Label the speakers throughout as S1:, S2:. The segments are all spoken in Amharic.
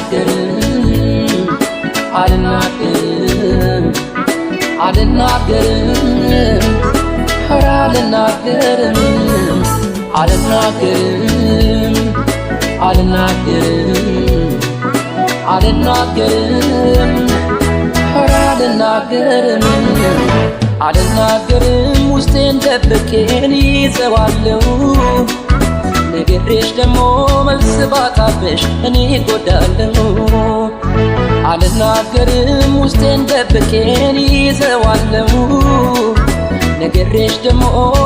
S1: አልናገርም አልናገርም አልናገርም ኧረ አልናገርም አልናገርም አልናገርም አልናገርም ኧረ አልናገርም አልናገርም ውስጤን ደብቄን ይዘዋለሁ ነግሬሽ ደሞ መልስ ባጣብሽ እኔ እጎዳለሁ። አልናገርም ውስጤን ደብቄን ይዘዋለሁ ነግሬሽ ደሞ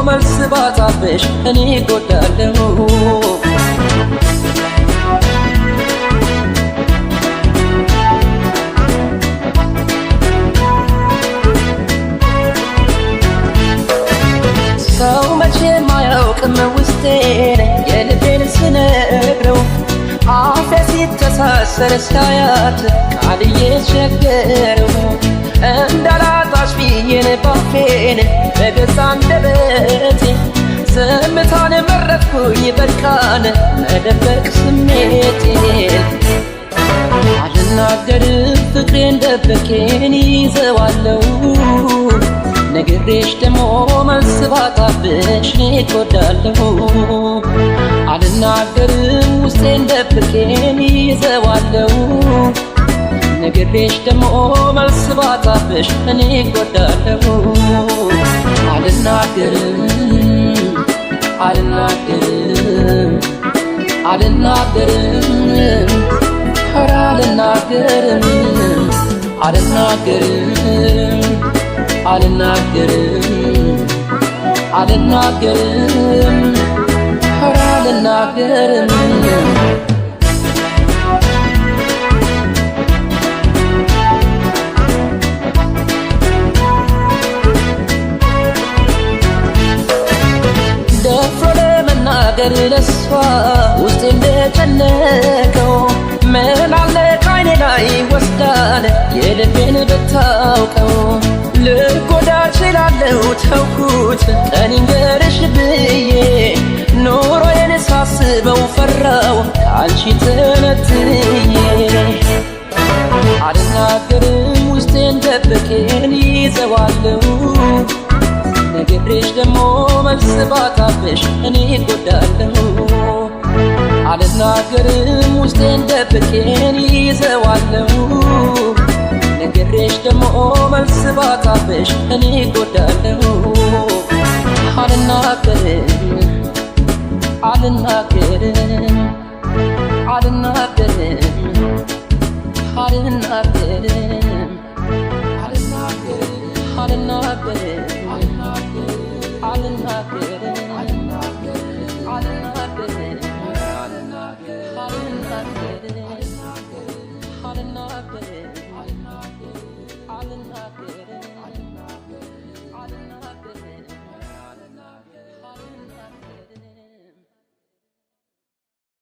S1: መልስ ባጣብሽ እኔ እጎዳለሁ። ሰው መቼም አያውቅም ውስጤን የልቤን ስነግረው አፌ ሲተሳሰር ሳያት ቃል እየቸገረው እንዳላጣሽ ብዬን ባፌን በገዛ አንደበቴ ዝምታን መረጥኩኝ በቃን መደበቅ ስሜቴን። አልናገርም ፍቅሬን ደብቄን ይዘዋለሁ ነግሬሽ ደሞ መልስ ባጣብሽ እኔ እጎዳለሁ። አልናገርም ውስጤን ደብቄን ይዘዋለሁ ነግሬሽ ደሞ መልስ ባጣብሽ እኔ እጎዳለሁ። አልናገርም አልናገርም አልናገርም ኧረ አልናገርም አልናገርም አልናገርም አልናገርም ኧረ አልናገርም። ደፍሮ ለመናገር ለሷ ውስጤ እንደጨነቀው ምን አለ ካይኔ ላይ ወስዳል የልቤን ብታውቀው ልጎዳ እችላለሁ ተውኩት ቀን ይንገርሽ ብዬ ኑሮዬን ሳስበው ፈራው ከአንቺ ተነጥዬ። አልናገርም ውስጤን ደብቄን ይዘዋለሁ ነግሬሽ ደሞ መልስ ባጣብሽ እኔ እጎዳለሁ። አልናገርም ውስጤን ደብቄን ይዘዋለሁ ነግሬሽ ደሞ መልስ ባጣብሽ እኔ እጎዳለሁ። አልናገርም አልናገርም አልናገርም አልናገርም አልናገርም አልናገርም